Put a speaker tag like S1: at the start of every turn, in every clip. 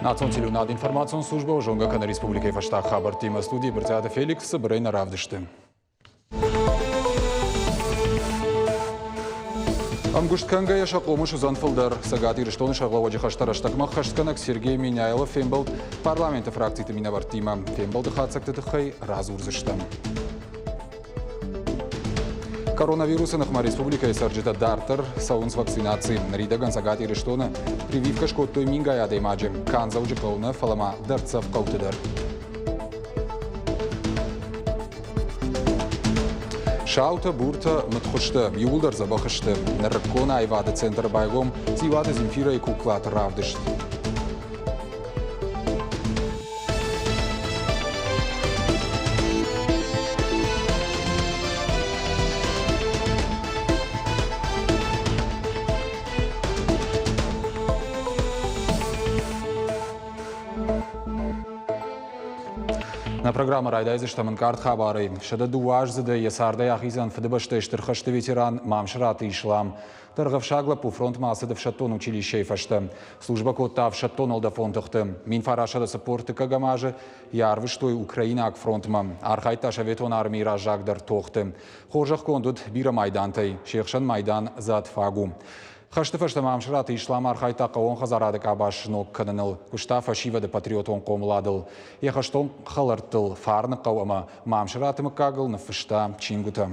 S1: Национ телеуынад информацион службӕ зонгӕ кӕны республикӕйы фӕстаг хабӕрттимӕ. Студийы Брытъиаты Феликс цыбырӕй нӕ равдысты. Ӕмгуыст кӕнгӕйӕ сӕ хъомыс уыдзӕн фылдӕр. Цӕгат Ирыстоны сӕргълӕууӕджы хӕстӕ рӕстӕгмӕ ххӕстгӕнӕг Сергей Меняйло фембӕлд парламенты фракциты минӕвӕрттимӕ. Фембӕлды хатдзӕгты тыххӕй радзурдзыстӕм. Коронавирусы ныхмӕ республикӕйы цӕрджытӕ дарддӕр цӕуынц вакцинаци. Ныридӕгӕн Цӕгат Ирыстоны прививкӕ скодтой мингай адӕймаджы. Канд Дзӕуджыхъӕуы нӕ, фӕлӕ ма дӕрддзӕф хъӕуты дӕр. Саутӕ, буртӕ, мыдхуызтӕ иууылдӕр дзӕбӕх сты. Нырыккон аивады центры байгом Дзиуаты Земфирӕйы куклаты равдыст. Нӕ программӕ райдайдзыстӕм ӕнкъард хабарӕй. 102 аздзыдӕй йӕ цардӕй ахизӕн Фыдыбӕстӕйы Стыр хӕсты ветеран Мамсыраты Ислам. Дӕргъӕвсаг лӕппу фронтмӕ ацыд ӕфсӕддон училищейы фӕстӕ. Службӕ кодта ӕфсӕддон уӕлдӕфон тыхты. 1940 тыккӕгӕм азы йӕ арвыстой украинаг фронтмӕ. Архайдта советон армийы раззагдӕр тохты. Хорзӕхгонд уыд бирӕ майдантӕй, се хсӕн майдан «За отвагу». Хӕсты фӕстӕ Мамсыраты Ислам архайдта хъӕууон хӕдзарады къабаз сног кӕныныл, куыста фӕсивӕды патриотон хъомыладыл. Йӕ хӕстон хӕлӕрттыл Фарныхъӕу ӕмӕ Мамсыраты мыггагыл ныффыста чингуытӕ.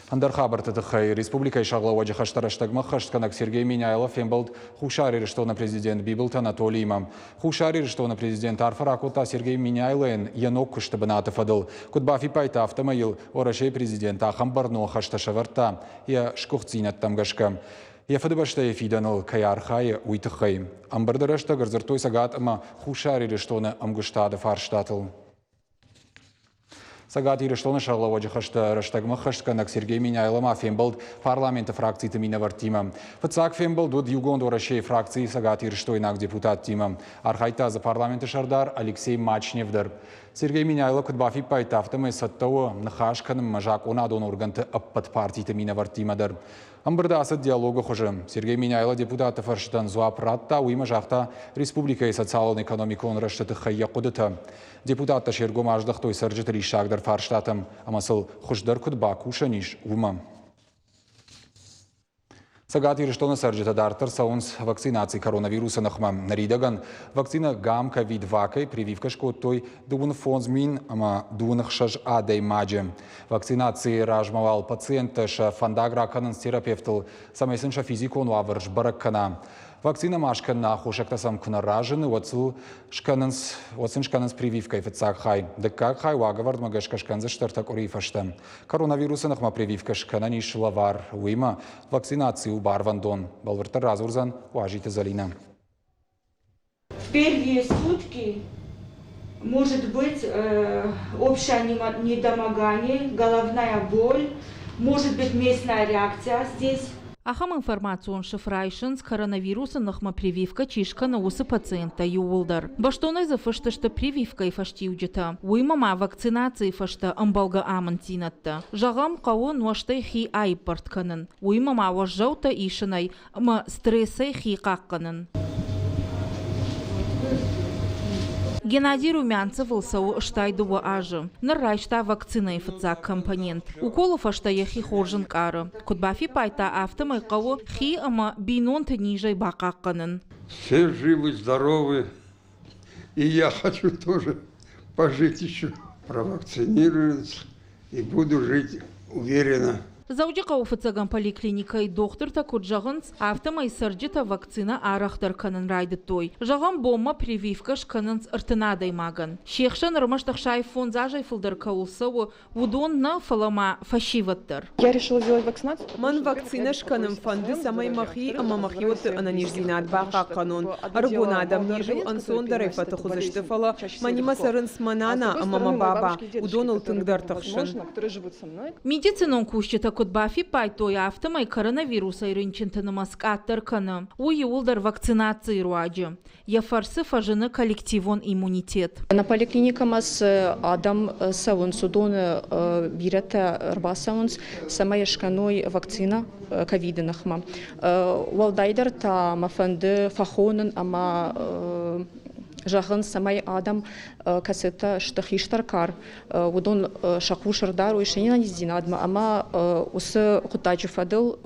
S1: Ӕндӕр хабӕртты тыххӕй республикӕйы сӕргълӕууӕджы хӕстӕ рӕстӕгмӕ ӕххӕстгӕнӕг Сергей Меняйло фембӕлд Хуссар Ирыстоны президент Бибылты Анатолиимӕ. Хуссар Ирыстоны президент арфӕ ракодта Сергей Меняйлойӕн йӕ ног куысты бынаты фӕдыл. Куыд бафиппайдта, афтӕмӕй йыл Уӕрӕсейы президент ахӕм бӕрнон хӕстӕ сӕвӕрдта йӕ сгуыхтдзинӕдтӕм гӕсгӕ. Йӕ фыдыбӕстӕйы фидӕныл кӕй архайы, уый тыххӕй. Ӕмбырды рӕстӕг ӕрдзырдтой Цӕгат ӕмӕ Хуссар Ирыстоны ӕмгуыстады фарстатыл. Цӕгат Ирыстоны сӕргълӕууӕджы хӕстӕ рӕстӕгмӕ ххӕстгӕнӕг Сергей Меняйло ма фембӕлд парламенты фракциты минӕвӕрттимӕ. Фыццаг фембӕлд уыд Иугонд Уӕрӕсейы фракцийы цӕгатирыстойнаг депутаттимӕ. Архайдта дзы парламенты сӕрдар Алексей Мачнев дӕр. Сергей Меняйло куыд бафиппайдта, афтӕмӕй цӕттӕ у ныхас кӕнынмӕ закъонадон органты ӕппӕт партиты минӕвӕрттимӕ дӕр. Ӕмбырды ацыд диалогы хуызы. Сергей Меняйло депутатты фӕрстытӕн дзуапп радта, уыимӕ загъта республикӕйы социалон-экономикон рӕзты тыххӕй йӕ хъуыдытӕ. Депутаттӕ се ргом аздӕхтой цӕрджыты риссагдӕр фарстатӕм ӕмӕ сыл хуыздӕр куыд бакусӕн ис, уымӕ. Цӕгат Ирыстоны цӕрджытӕ дарддӕр цӕуынц вакцинаци коронавирусы ныхмӕ. Ныридӕгӕн вакцинӕ ГАМ ковид-вакӕй прививкӕ скодтой 25 мин ӕмӕ 26 адӕймаджы. Вакцинацийы размӕ уал пациенттӕ сӕ фӕндаг ракӕнынц терапевтыл, цӕмӕй сын сӕ физикон уавӕр сбӕрӕг кӕна. Вакцинӕ ма скӕныны аххосӕгтӕ сӕм куы нӕ разыны, уӕд сыл скӕнынц, уӕд сын скӕнынц прививкӕйы фыццаг хай. Дыккаг хай уагӕвӕрдмӕ гӕсгӕ скӕндзысты ӕртӕ къуырийы фӕстӕ. Коронавирусы ныхмӕ прививкӕ скӕнӕн ис лӕвар. Уыимӕ вакцинаци у барвӕндон. Бӕлвырддӕр радзурдзӕн Уазиты Зӕлинӕ.
S2: В первые сутки может быть общее недомогание, головная боль, может быть местная реакция здесь.
S3: Ахӕм информацион сыф райсынц, коронавирусы ныхмӕ прививкӕ чи скӕны, уыцы пациенттӕ иууылдӕр. Бӕстонӕй дзы фыст сты прививкӕйы фӕстиуджытӕ, уыимӕ ма вакцинацийы фӕстӕ ӕмбӕлгӕ амынддзинӕдтӕ. Зӕгъӕм, хъӕуы нуӕзтӕй хи аиппӕрд кӕнын, уыимӕ ма уӕззӕуттӕ исынӕй ӕмӕ стрессӕй хи хъахъхъӕнын. Геннадий Румянцевыл цӕуы 62 азы. Ныр райста вакцинӕйы фыццаг компонент. Уколы фӕстӕ йӕхи хорз ӕнкъары. Куыд бафиппайдта, афтӕмӕй хъӕуы хи ӕмӕ бинонты низӕй бахъахъхъӕнын.
S4: Все живы, здоровы. И я хочу тоже пожить еще. Провакцинируюсь и буду жить уверенно.
S3: Дзӕуджыхъӕуы фыццӕгӕм поликлиникӕйы дохтыртӕ куыд зӕгъынц, афтӕмӕй цӕрджытӕ вакцинӕ арӕхдӕр кӕнын райдыдтой. Зӕгъӕм, бонмӕ прививкӕ скӕнынц 30 адӕймагӕн. Се хсӕн ӕрмӕст 65 азӕй фылдӕр кӕуыл цӕуы, уыдон нӕ, фӕлӕ ма фӕсивӕд дӕр.
S5: Мӕн вакцинӕ скӕнын фӕнды, цӕмӕй мӕхи ӕмӕ мӕхиуӕтты ӕнӕниздзинад бахъахъхъӕнон. Ӕрыгон адӕм низыл ӕнцондӕрӕй фӕтых уыдзысты, фӕлӕ мӕнимӕ цӕрынц мӕ нана ӕмӕ мӕ баба, уыдоныл тынгдӕр тыхсын.
S3: Медицинон кусджытӕ куыд бафиппайдтой, афтӕмӕй коронавирусӕй рынчынты нымӕц къаддӕр кӕны. Уый иууылдӕр вакцинацийы руаджы. Йӕ фӕрцы фӕзыны коллективон иммунитет.
S6: Нӕ поликлиникӕмӕ цы адӕм цӕуынц, уыдоны бирӕтӕ ӕрбацӕуынц, цӕмӕй скӕной вакцинӕ ковиды ныхмӕ. Уӕлдайдӕр та мӕ фӕнды фӕхонын ӕмӕ зӕгъын, цӕмӕй адӕм, кӕцытӕ сты хистӕр кар, уыдон сӕ хъус ӕрдарой се нӕниздзинадмӕ ӕмӕ уыцы хъуыддаджы фӕдыл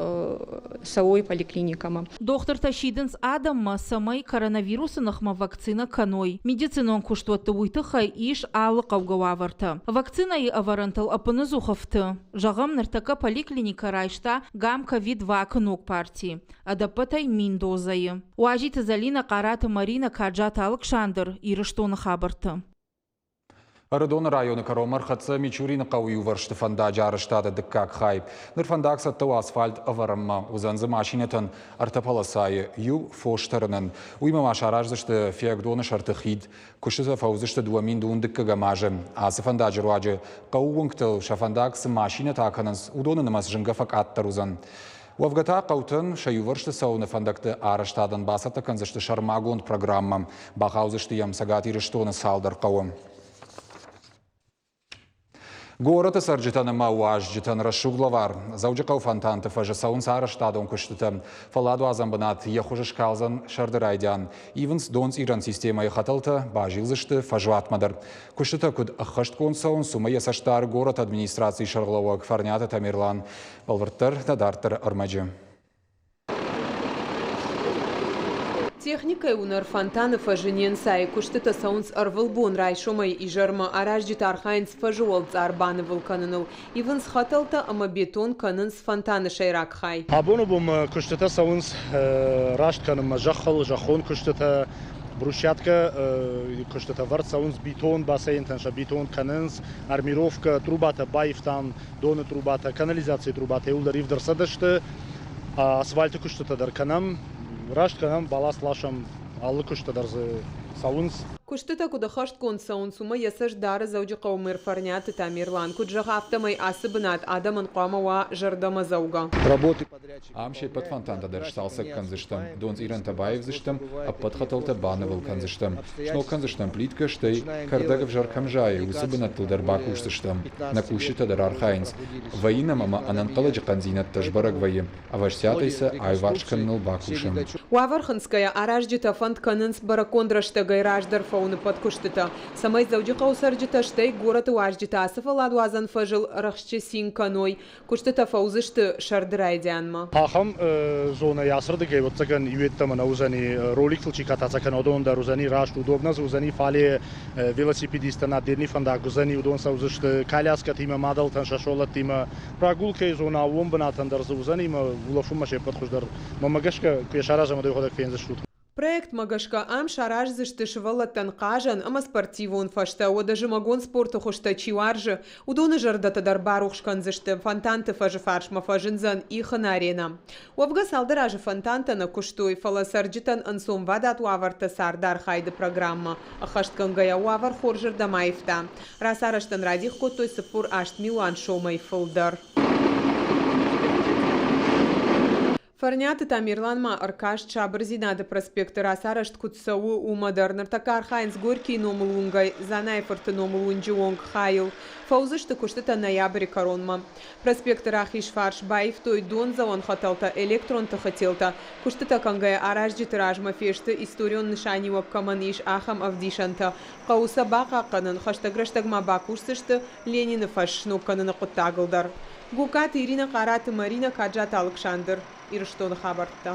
S6: цӕуой поликлиникӕмӕ.
S3: Дохтыртӕ сидынц адӕммӕ, цӕмӕй коронавирусы ныхмӕ вакцинӕ кӕной. Медицинон куыстуӕтты уый тыххӕй ис алы хъӕугӕ уавӕртӕ. Вакцинӕйы ӕвӕрӕнтыл ӕппынӕдзух ӕфты. Зӕгъӕм, ныртӕккӕ поликлиникӕ райста Гам-ковид-вак-ы ног парти, ӕдӕппӕтӕй 1000 дозӕйы. Уазиты Зӕлинӕ, Хъараты Маринӕ, Каджаты Алыксандр, Ирыстоны хабӕрттӕ.
S1: Ӕрыдоны районы кӕронмӕ ӕрхӕццӕ Мичурины хъӕуы иувӕрсты фӕндаджы арӕзтады дыккаг хай. Ныр фӕндаг цӕттӕ у асфальт ӕвӕрынмӕ. Уыдзӕн дзы машинӕтӕн ӕртӕ полосайы, иу фос тӕрынӕн. Уыимӕ ма сараздзысты Фиагдоны сӕрты хид. Куыстытӕ фӕуыдзысты 2012 азы. Ацы фӕндаджы руаджы хъӕуы уынгтыл сӕ фӕндаг цы машинӕтӕ акӕнынц, уыдоны нымӕц зынгӕ фӕкъаддӕр уыдзӕн. Уӕвгӕ та хъӕутӕн сӕ иувӕрсты цӕуыны фӕндӕгты арӕзтадӕн бацӕттӕ кӕндзысты сӕрмагонд программӕ. Бахаудзысты йӕм Цӕгат Ирыстоны цалдӕр хъӕуы. Горӕты цӕрджытӕн ӕмӕ уазджытӕн рӕсугъд лӕвар. Дзӕуджыхъӕуы фонтанты фӕзы цӕуынц арӕзтадон куыстытӕ. Фӕлладуадзӕн бынат йӕ хуыз скалдзӕн сӕрды райдиан. Ивынц донцъирӕн системӕйы хӕтӕлтӕ, базилдзысты фӕзуатмӕ дӕр. Куыстытӕ куыд ӕххӕстгонд цӕуынц, уымӕ йӕ цӕст дары горӕты администрацийы сӕргълӕууӕг Фӕрниаты Тамерлан. Бӕлвырддӕр нӕ дарддӕры ӕрмӕджы.
S5: Техникӕйы уынӕр фонтаны фӕзы не нцайы. Куыстытӕ цӕуынц ӕрвылбон райсомӕй изӕрмӕ. Аразджытӕ архайынц фӕзы уӕлцъар банывыл кӕныныл. Ивынц хӕтӕлтӕ ӕмӕ бетон кӕнынц фонтаны сӕйраг хай.
S7: Абоны бон куыстытӕ цӕуынц раст кӕнынмӕ зӕххыл, зӕххон куыстытӕ, брусчаткӕ куыстытӕ вӕрд цӕуынц бетон бассейнтӕн сӕ бетон кӕнынц, армировкӕ, трубатӕ баивтам, доны трубатӕ, канализацийы трубатӕ иууылдӕр ивд ӕрцыдысты. Асфальты куыстытӕ дӕр кӕнӕм, раст кӕнӕм, бӕлас ласӕм, алы куыстытӕ дӕр дзы цӕуынц.
S5: Куыстытӕ куыд ӕххӕстгонд цӕуынц, уымӕ йӕ цӕст дары Дзӕуджыхъӕуы мэр Фӕрниаты Тамерлан. Куыд зӕгъы, афтӕмӕй ацы бынат адӕмӕн хъуамӕ уа зӕрдӕмӕдзӕугӕ.
S1: Ам се ппӕт фонтантӕ дӕр сцалцӕг кӕндзыстӕм, донцъирӕнтӕ баивдзыстӕм, ӕппӕт хӕтӕлтӕ банывыл кӕндзыстӕм, сног кӕндзыстӕм плиткӕ, стӕй кӕрдӕг ӕвзӕр кӕм зайы, уыцы бынӕттыл дӕр бакусдзыстӕм. Нӕ кусджытӕ дӕр архайынц. Вӕййы нӕм ӕмӕ ӕнӕнхъӕлӕджы хъӕндзинӕдтӕ сбӕрӕг вӕййы, ӕвӕстиатӕй сӕ аиуварс кӕныныл бакусӕм.
S5: Уавӕр хынцгӕйӕ аразджытӕ фӕнд кӕнынц бӕрӕггонд рӕстӕгӕй раздӕр фӕуыны куыстытӕ, цӕмӕй Дзӕуджыхъӕуы цӕрджытӕ, стӕй горӕты уазджытӕ ацы фӕлладуадзӕн фӕзыл рӕхджы цин кӕной. Куыстытӕ фӕуыдзысты сӕрды райдианмӕ.
S7: Ахӕм зонӕйы ацырдыгӕй, ӕвӕццӕгӕн, иуеддӕмӕ нӕ уыдзӕни роликтыл чи кататься кӕна, уыдон дӕр уыдзӕни раст, удобно дзы уыдзӕни, фале велосипедисттӕн отдельный фӕндаг уыдзӕни, уыдон цӕудзысты коляскӕтимӕ, мадӕлтӕн сӕ сывӕллӕттимӕ. Прогулкӕйы зонӕ аууон бынатӕн дӕр дзы уыдзӕни ӕмӕ улӕфынмӕ се ппӕт хуыздӕр. Мӕнмӕ гӕсгӕ, куы йӕ саразӕм, уӕд уӕхӕдӕг фендзыстут.
S5: Проектмӕ гӕсгӕ ам сараздзысты сывӕллӕттӕн хъазӕн ӕмӕ спортивон фӕзтӕ, уӕдӕ зымӕгон спорты хуызтӕ чи уарзы, уыдоны зӕрдӕтӕ дӕр барухс кӕндзысты. Фонтанты фӕзы фарсмӕ фӕзындзӕн ихын аренӕ. Уӕвгӕ цалдӕр азы фонтантӕ нӕ куыстой, фӕлӕ цӕрджытӕн ӕнцонвадат уавӕртӕ цардархайды программӕ ӕххӕстгӕнгӕйӕ уавӕр хорзырдӕм аивта. Рацарӕзтӕн радих кодтой 48 милуан сомӕй фылдӕр. Фӕрниаты Тамерлан ма ӕркаст Сабырдзинады проспекты рацарӕзт куыд цӕуы, уымӕ дӕр. Ныртӕккӕ архайынц Горькийы номыл уынгӕй Дзанайы-фырты номыл уынджы онг хайыл. Фӕуыдзысты куыстытӕ ноябры кӕронмӕ. Проспекты рахиз фарс баивтой дондзӕуӕн хӕтӕлтӕ, электрон тыхы телтӕ. Куыстытӕ кӕнгӕйӕ аразджыты размӕ фесты, историон нысаниуӕг кӕмӕн ис, ахӕм ӕвдисӕнтӕ. Хъӕуы сӕ бахъахъхъӕнын, хӕстӕг рӕстӕг ма бакусдзысты Ленины фӕз сног кӕныны хъуыддагыл дӕр. Гокаты Иринӕ, Хъараты Маринӕ, Каджаты Алыксандр. Ирыстоны хабӕрттӕ.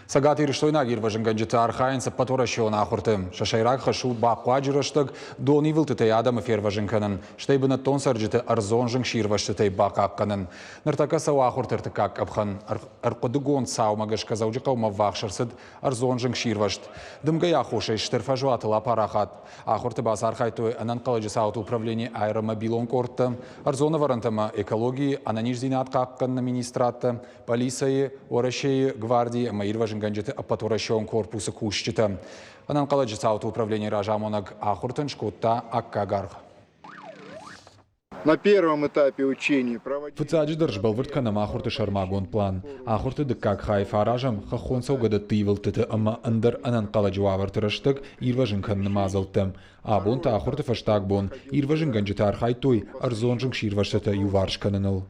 S1: Цӕгатирыстойнаг ирвӕзынгӕнджытӕ архайынц ӕппӕтуӕрӕсеон ахуырты. Сӕ сӕйраг хӕс у бахъуаджы рӕстӕг донивылдтытӕй адӕмы фервӕзын кӕнын, стӕй бынӕттон цӕрджыты ӕрдзон зынгсирвӕзтытӕй бахъахъхъӕнын. Ныртӕккӕ цӕуы ахуырты ӕртыккаг къӕпхӕн. Ӕрхъуыдыгонд цаумӕ гӕсгӕ Дзӕуджыхъӕумӕ ӕввахс ӕрцыд ӕрдзон зынгсирвӕзт. Дымгӕйы аххосӕй стыр фӕзуатыл апарахат. Ахуырты бацархайдтой ӕнӕнхъӕлӕджы цауты управленийы аэромобилон къордтӕ, ӕрдзон ӕвӕрӕнтӕ ӕмӕ экологийы, ӕнӕниздзинад хъахъхъӕныны министрадтӕ, полицӕйы, Уӕрӕсейы гвардийы ӕмӕ ирвӕзынгӕнджыты ӕппӕтуӕрӕсеон корпусы кусджытӕ. Ӕнӕнхъӕлӕджы цауты управленийы разамонӕг ахуыртӕн скодта аккаг аргъ.
S8: На первом этапе учений проводили...
S1: Фыццаджыдӕр сбӕлвырд кӕнӕм ахуырты сӕрмагонд план. Ахуырты дыккаг хай фӕаразӕм хӕххон цӕугӕдӕтты ивылдтыты ӕмӕ ӕндӕр ӕнӕнхъӕлӕджы уавӕрты рӕстӕг ирвӕзын кӕныны мадзӕлттӕ. Абон та ахуырты фӕстаг бон ирвӕзынгӕнджытӕ архайдтой ӕрдзон зынгсирвӕзтытӕ иуварс кӕныныл.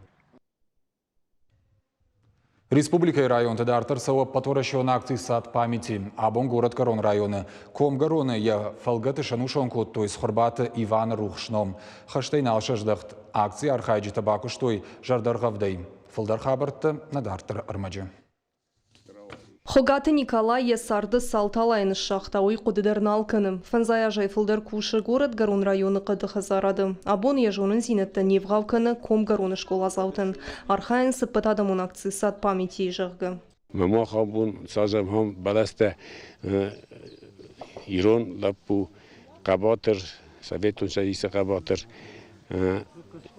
S1: Республикӕйы районты дарддӕр цӕуы ӕппӕтуӕрӕсеон акци «Сад памяти». Абон горӕтгӕрон районы Комгӕроны йӕ фӕлгӕты сӕнусон кодтой Цхуырбаты Иваны рухс ном. Хӕстӕй нал сӕздӕхт. Акцийы архайджытӕ бакуыстой зӕрдӕргъӕвдӕй. Фылдӕр хабӕрттӕ нӕ дарддӕры ӕрмӕджы.
S9: Хуыгаты Николай йӕ царды цал талайы ныссагъта, уый хъуыды дӕр нал кӕны. Фӕндзай азӕй фылдӕр кусы горӕтгӕрон районы хъӕды хӕдзарады. Абон йӕ зонындзинӕдтӕ не вгъау кӕны Комгӕроны скъоладзаутӕн. Архайынц ӕппӕтадӕмон акци «Сад памяти», зӕгъгӕ.
S10: Мах абон садзӕм ахӕм бӕлӕстӕ ирон лӕппу хъӕбатыр, Советон Цӕдисы хъӕбатыр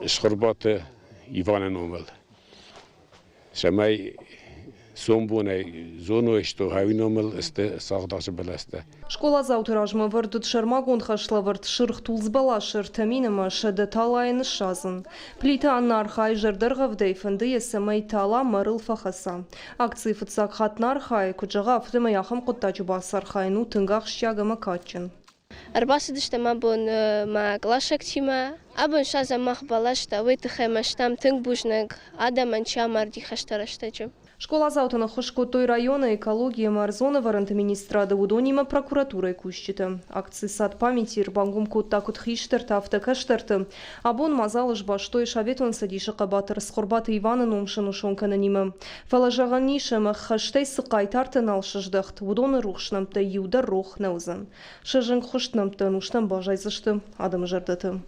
S10: Цхуырбаты Иваны номыл. Цӕмӕй сомбонӕй зоной, что хъӕуи номыл сты сагъдасы бӕлӕстӕ.
S9: Скъоладзауты размӕ вӕрд уыд сӕрмагонд хӕслӕвӕрд сырх тулдз бӕласы ӕртӕ мин ӕмӕ 100 талайы ныссадзын. Плиты Анна архайы зӕрдӕргъӕвдӕй, фӕнды йӕ, цӕмӕй тала мӕрыл фӕхӕца. Акцийы фыццаг хатт нӕ архайы, куыд зӕгъы, афтӕмӕй ахӕм хъуыддаджы бацархайын у тынг ахсджиаг ӕмӕ кадджын.
S11: Ӕрбацыдыстӕм абон мӕ къласӕгтимӕ. Абон садзӕм мах бӕлӕстӕ, уый тыххӕй мӕ стӕм тынг бузныг адӕмӕн, чи амарди хӕсты рӕстӕджы.
S9: Скъоладзаутӕн ӕххуыс кодтой районы экологи ӕмӕ ӕрдзон ӕвӕрӕнты министрады, уыдонимӕ прокуратурӕйы кусджытӕ. Акци «Сад памяти» ӕрбангом кодта куыд хистӕртӕ, афтӕ кӕстӕрты. Абон мадзалы сбастой Советон Цӕдисы хъӕбатыр Цхуырбаты Иваны ном сӕнусон кӕнынимӕ. Фӕлӕ зӕгъӕн ис, ӕмӕ хӕстӕй цы хъайтартӕ нал сыздӕхт, уыдоны рухс нӕмттӕй иу дӕр рох нӕ уыдзӕн. Сӕ зынгхуыст нӕмттӕ ӕнустӕм баззайдзысты адӕмы зӕрдӕты.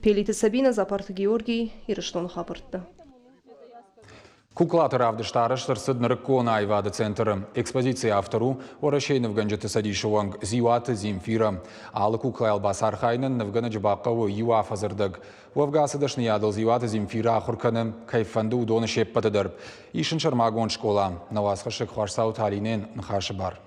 S9: Пелиты Сабинӕ, Дзапарты Георгий, Ирыстоны хабӕрттӕ.
S1: Куклаты равдыст арӕзт ӕрцыд нырыккон аивады центры. Экспозицийы автор у Уӕрӕсейы нывгӕнджыты цӕдисы уӕнг Дзиуаты Земфира. Алы куклайыл бацархайынӕн нывгӕнӕджы бахъӕуы иу афӕдзы рдӕг. Уӕвгӕ ацы дӕсныйадыл Дзиуаты Земфира ахуыр кӕны, кӕй фӕнды, уыдоны се ппӕты дӕр. Ис ын сӕрмагонд скъола. Нӕ уацхӕссӕг Хуасдзауты Алинӕйӕн ныхасы бар.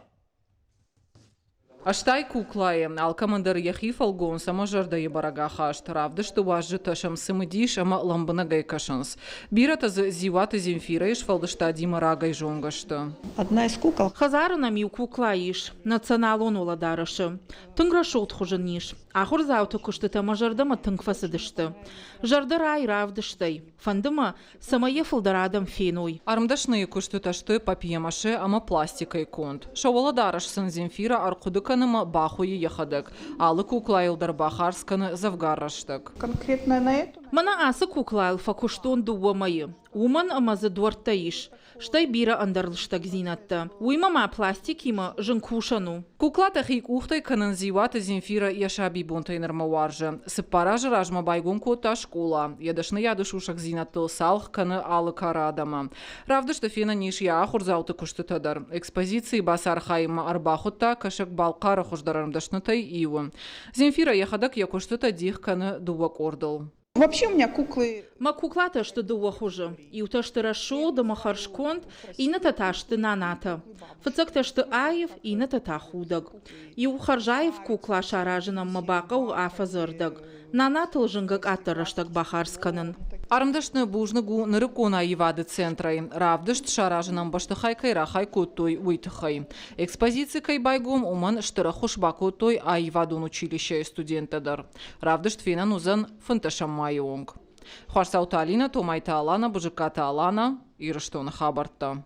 S12: 80 куклайы алкӕмӕн дӕр йӕхи фӕлгонц ӕмӕ зӕрдӕйы бӕрӕг ахаст. Равдысты уазджытӕ сӕм цымыдис ӕмӕ лӕмбынӕгӕй кӕсынц. Бирӕтӕ дзы Дзиуаты Земфирӕйы сфӕлдыстадимӕ рагӕй зонгӕ сты.
S13: Одна из кукол.
S3: Хӕдзары нӕм иу кукла ис, националон уӕлӕдарӕсы. Тынг рӕсугъд хуыз ын ис. Ахуырдзауты куыстытӕ мӕ зӕрдӕмӕ тынг фӕцыдысты. Зӕрдӕ райы равдыстӕй. Фӕнды мӕ, цӕмӕй йӕ фылдӕр адӕм феной.
S12: Ӕрмдӕсныйы куыстытӕ сты папье-маше ӕмӕ пластикӕй конд. Сӕ уӕлӕдарӕс сын Земфира ӕрхъуыды кӕны ӕмӕ бахуыйы йӕхӕдӕг. Алы куклайыл дӕр бахардз кӕны дзӕвгар рӕстӕг.
S13: Конкретно на эту?
S3: Мӕнӕ ацы куклайыл фӕкуыстон дыууӕ мӕйы. Уымӕн ӕмӕ дзы дуӕрттӕ ис, стӕй бирӕ ӕндӕр лыстӕгдзинӕдтӕ. Уыимӕ ма пластикимӕ зын кусӕн у.
S12: Куклатӕ хи къухтӕй кӕнын Дзиуаты Земфирӕ йӕ сабибонтӕй нырмӕ уарзы. Цыппар азы размӕ байгом кодта скъола. Йӕ дӕсныйады сусӕгдзинӕдтыл цалх кӕны алы кары адӕмы. Равдысты фенӕн ис йӕ ахуырдзауты куыстытӕ дӕр. Экспозицийы бацархайынмӕ ӕрбахуыдта Кӕсӕг-Балхъары хуыздӕр ӕрмдӕснытӕй иуы. Земфирӕ йӕхӕдӕг йӕ куыстытӕ дих кӕны дыууӕ къордыл.
S13: Вообще у меня куклы...
S3: Мӕ куклатӕ сты дыууӕ хуызы. Иутӕ сты рӕсугъд ӕмӕ хӕрзконд, иннӕтӕ та сты нанатӕ. Фыццӕгтӕ сты аив, иннӕтӕ та худӕг. Иу хӕрзаив кукла саразынӕн мӕ бахъӕуы афӕдзы ӕрдӕг. Нанатыл зынгӕ къаддӕр рӕстӕг бахардз кӕнын.
S12: Ӕрмдӕсны бузныг у нырыккон аивады центрӕй. Равдыст саразынӕн бӕстыхай кӕй рахай кодтой, уый тыххӕй. Экспозици кӕй байгом, уымӕн стыр ӕххуыс бакодтой аивадон училищӕйы студенттӕ дӕр. Равдыст фенӕн уыдзӕн фынддӕсӕм майы онг. Хуасдзауты Алинӕ, Томайты Алана, Бызыккаты Алана, Ирыстоны хабӕрттӕ.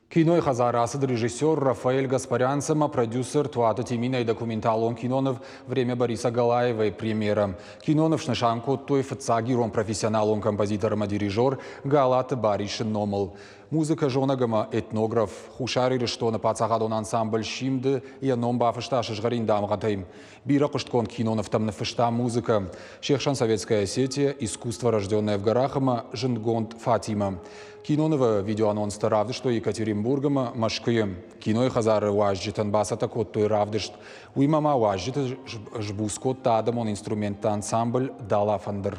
S1: Кинойы хӕдзары ацыд режиссер Рафаэль Гаспарянц ӕмӕ продюсер Туаты Тиминайы документалон киноныв «Время Бориса Галаева-йы премьерӕ. Киноныв снысан кодтой фыццаг ирон профессионалон композитор ӕмӕ дирижер Галаты Барисы номыл. Музыкӕзонӕг ӕмӕ этнограф, Хуссар Ирыстоны паддзахадон ансамбль «Симд» йӕ ном бафыста сызгъӕрин дамгъӕтӕй. Бирӕ хъуыстгонд кинонывтӕм ныффыста музыкӕ. Се хсӕн Советская Осетия, Искусство, рожденное в горах ӕмӕ зындгонд Фатимӕ. Кинонывы видеоанонстӕ равдыстой Екатеринбург ӕмӕ Мӕскуыйы. Кинойы хӕдзары уазджытӕн бацӕттӕ кодтой равдыст. Уыимӕ ма уазджыты сбуц кодта адӕмон инструментты ансамбль «Дала фӕндыр».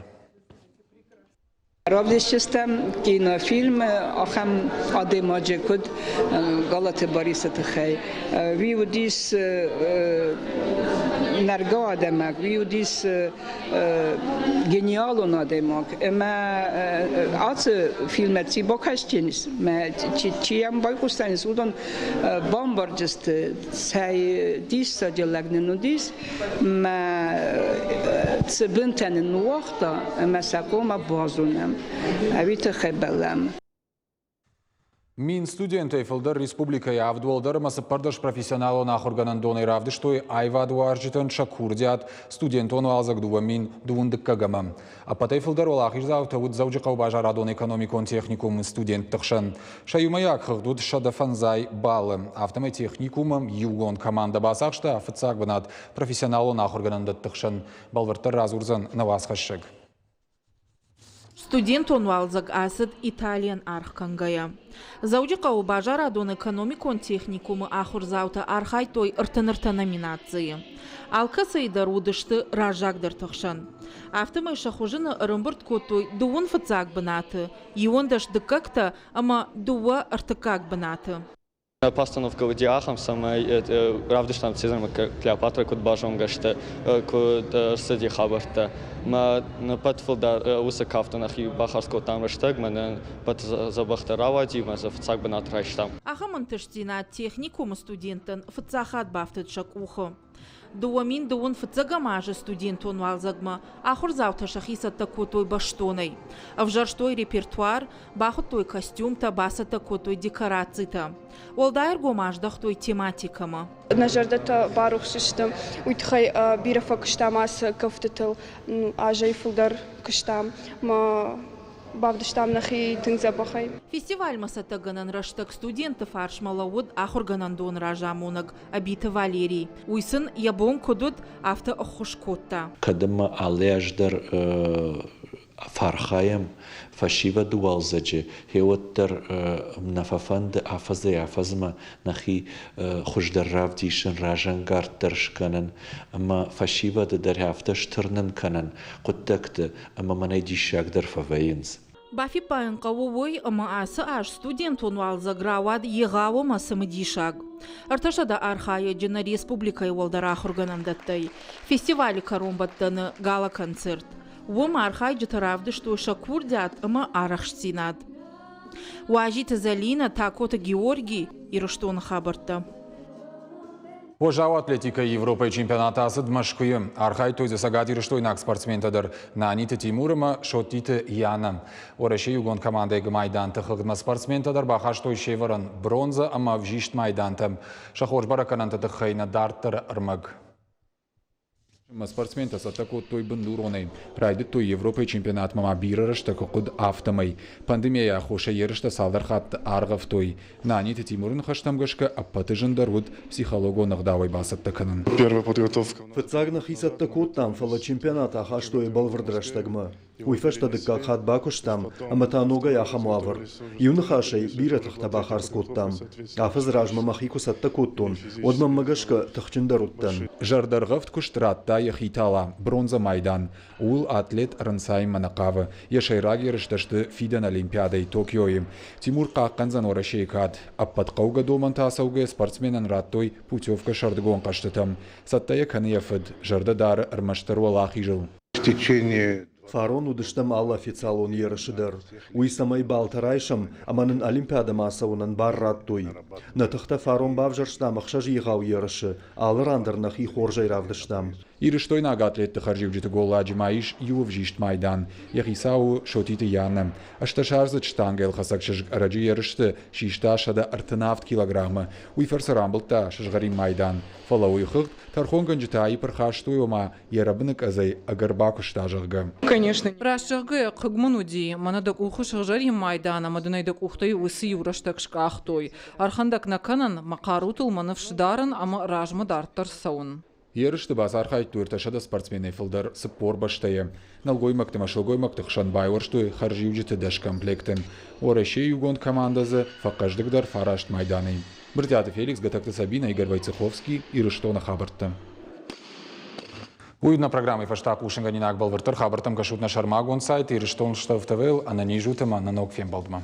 S13: Равдисдзыстӕм кинофильм ахӕм адӕймаджы, куыд Галаты Борисы тыххӕй. Уый уыдис нӕргӕ адӕймаг, уый уыдис гениалон адӕймаг. Ӕмӕ ацы фильмӕ чи бакастис, чи йӕм байхъуыстаис, уыдон бамбардзысты, цӕй диссаджы лӕг нын уыдис, мӕ цы бынтӕ нын ныууагъта, ӕмӕ сӕ хъуамӕ базонӕм, ӕви тыххӕй бӕллӕм.
S1: 1000 студентӕй фылдӕр республикӕйы авд уӕлдӕр ӕмӕ 14 профессионалон ахуыргӕнӕндонӕй равдыстой аивадуарзджытӕн сӕ курдиат студентон уалдзӕг 2021-ӕмӕ. Ӕппӕтӕй фылдӕр уӕлахиздзаутӕ уыд Дзӕуджыхъӕуы базарадон-экономикон техникумы студентты хсӕн. Сӕ иумӕйаг хыгъд уыд 105 баллы. Афтӕмӕй техникумы иугонд командӕ бацахста фыццаг бынат профессионалон ахуыргӕнӕндӕтты хсӕн. Бӕлвырддӕр радзурдзӕн нӕ уацхӕссӕг.
S3: Студентон уалдзӕг ацыд Италийӕн аргъ кӕнгӕйӕ. Дзӕуджыхъӕуы базарадон-экономикон техникумы ахуырдзаутӕ архайдтой 33 номинацийы. Алкӕцӕй дӕр уыдысты раззагдӕрты хсӕн. Афтӕмӕй сӕ хуызыны ӕрӕмбырд кодтой дыууын фыццаг бынаты, 11 дыккӕгтӕ ӕмӕ дыууӕ ӕртыккаг бынаты.
S14: Постановкӕ уыди ахӕм, цӕмӕй равдыстам Цезарь ӕмӕ Клеопатрӕ куыд базонгӕ сты, куыд ӕрцыди хабӕрттӕ. Мӕ пӕт фылдӕр уыцы кафты нӕхи бахардз кодтам рӕстӕг, мӕнӕн пӕт дзӕбӕхдӕр рауади, мӕ дзы фыццаг бынат райстам.
S3: Ахӕм ӕнтыстдзинад техникумы студенттӕн фыццаг хатт бафтыд сӕ къухы. 2000 фыццӕгӕм азы студентон уалдзӕгмӕ ахуырдзаутӕ сӕхи цӕттӕ кодтой бӕстонӕй. Ӕвзӕрстой репертуар, бахуыдтой костюмтӕ, бацӕттӕ кодтой декорацитӕ. Уӕлдай ӕргом аздӕхтой тематикӕмӕ.
S15: Нӕ зӕрдӕтӕ барухс сты, уый тыххӕй бирӕ фӕкуыстам ацы кӕфтытыл, азӕй фылдӕр куыстам. Мӕ бавдыстам нӕхи тынг дзӕбӕхӕй.
S3: Фестивальмӕ цӕттӕгӕнӕн рӕстӕг студентты фарсмӕ лӕууыд ахуыргӕнӕндоны разамонӕг Ӕбиты Валерий. Уый сын йӕ бон куыд уыд, афтӕ ӕххуыс кодта.
S16: Кӕд ӕмӕ алы аз дӕр фӕархайӕм фӕсивӕды уалдзӕджы, гъеуӕддӕр нӕ фӕфӕнды афӕдзӕй-афӕдзмӕ нӕхи хуыздӕр равдисын, разӕнгарддӕр скӕнын ӕмӕ фӕсивӕды дӕр афтӕ стырнын кӕнын хъуыддӕгты, ӕмӕ мӕнӕй диссагдӕр фӕвӕййынц.
S3: Бафиппайын хъӕуы уый, ӕмӕ ацы аз студентон уалдзӕг рауад егъау ӕмӕ цымыдисаг. 300 архайӕджы нӕ республикӕйы уӕлдӕр ахуыргӕнӕндӕттӕй. Фестивалы кӕронбӕттӕны гала-концерт. Уым архайджытӕ равдыстой сӕ курдиат ӕмӕ арӕхстдзинад. Уазиты Зӕлинӕ, Такоты Георгий, Ирыстоны хабӕрттӕ.
S1: Уӕззау атлетикӕйы Европӕйы чемпионат ацыд Мӕскуыйы. Архайдтой дзы цӕгатирыстойнаг спортсментӕ дӕр Наниты Тимур ӕмӕ Соттиты Янӕ. Уӕрӕсейы иугонд командӕйы майданты хыгъдмӕ спортсментӕ дӕр бахастой се вӕрӕн бронзӕ ӕмӕ ӕвзист майдантӕ. Сӕ хорз бӕрӕггӕнӕнты тыххӕй нӕ дарддӕры ӕрмӕг. Спортсментӕ цӕттӕ кодтой бындуронӕй. Райдыдтой Европӕйы чемпионатмӕ ма бирӕ рӕстӕг куы хъуыд, афтӕмӕй. Пандемияйы аххосӕй ерыстӕ цалдӕр хатты аргъӕвтой. Наниты Тимуры ныхӕстӕм гӕсгӕ ӕппӕты зындӕр уыд психологон ӕгъдауӕй бацӕттӕ кӕнын.
S17: Фыццаг нӕхи цӕттӕ кодтам, фӕлӕ чемпионат ахастой бӕлвырд рӕстӕгмӕ. Уый фӕстӕ дыккаг хатт бакуыстам ӕмӕ та ногӕй ахӕм уавӕр. Иу ныхасӕй, бирӕ тыхтӕ бахардз кодтам. Афӕдзы размӕ мӕхи куы цӕттӕ кодтон, уӕд мӕнмӕ гӕсгӕ тыхджындӕр уыдтӕн.
S1: Зӕрдӕргъӕвд куыст радта йӕхи тала, бронзӕ майдан. Ууыл атлет ӕрӕнцайынмӕ нӕ хъавы. Йӕ сӕйраг ерыстӕ сты фидӕн Олимпиадӕйы Токиойы. Тимур хъахъхъӕндзӕн Уӕрӕсейы кад. Ӕппӕт хъӕугӕ домӕнтӕ ацӕугӕ спортсменӕн радтой путевкӕ сӕрдыгон хъӕзтытӕм. Цӕттӕ йӕ кӕны йӕ фыд, зӕрдӕ дары ӕрмӕстдӕр уӕлахизыл.
S8: В течение
S17: Фарон уыдыстӕм алы официалон ерысы дӕр. Уый цӕмӕй балтӕ райсӕм ӕмӕ нын Олимпиадӕмӕ ацӕуынӕн бар радтой. Нӕ тыхтӕ фарон бавзӕрстам ӕхсӕз егъау ерысы, алы ран дӕр нӕхи хорзӕй равдыстам.
S1: Ирыстойнаг атлетты хӕрзиуджыты голладжы ма ис иу ӕвзист майдан. Йӕ хицау у Сотиты Янӕ. Ӕстдӕсаздзыд штангӕлхӕцӕг чызг ӕрӕджы ерысты систа 137 килограммы. Уый фӕрцы рамбылдта сызгъӕрин майдан. Фӕлӕ уый хыгъд тӕрхонгӕнджытӕ аипп ӕрхастой, ома йӕ рӕбыны къӕдзӕй ӕгӕр бакуыста, зӕгъгӕ.
S12: Раст зӕгъгӕйӕ, хъыг мын уыди, мӕнӕ дӕ къухы сыгъзӕрин майдан ӕмӕ дын ӕй дӕ къухтӕй уыцы иу рӕстӕг скъахтой. Ӕрхӕндӕг нӕ кӕнын, мӕ хъарутыл мӕ ныфс дарын ӕмӕ размӕ дарддӕр цӕуын.
S1: Ерысты бацархайдтой 300 спортсменӕй фылдӕр 40 бӕстӕйы. Нӕлгоймӕгты ӕмӕ сылгоймӕгты хсӕн байуӕрстой хӕрзиуджыты дӕс комплекты. Уӕрӕсейы иугонд командӕ дзы фӕхъӕздыгдӕр фараст майданӕй. Брытъиаты Феликс, Гӕтӕгты Сабинӕ, Игорь Войцеховский, Ирыстоны хабӕрттӕ. Уый нӕ программӕйы фӕстӕ хъусынгӕнинаг бӕлвырддӕр хабӕрттӕм кӕсут нӕ сӕрмагонд сайт Ирыстон ТВ-ыл. Ӕнӕниз ут ӕмӕ нӕ ног фембӕлдмӕ.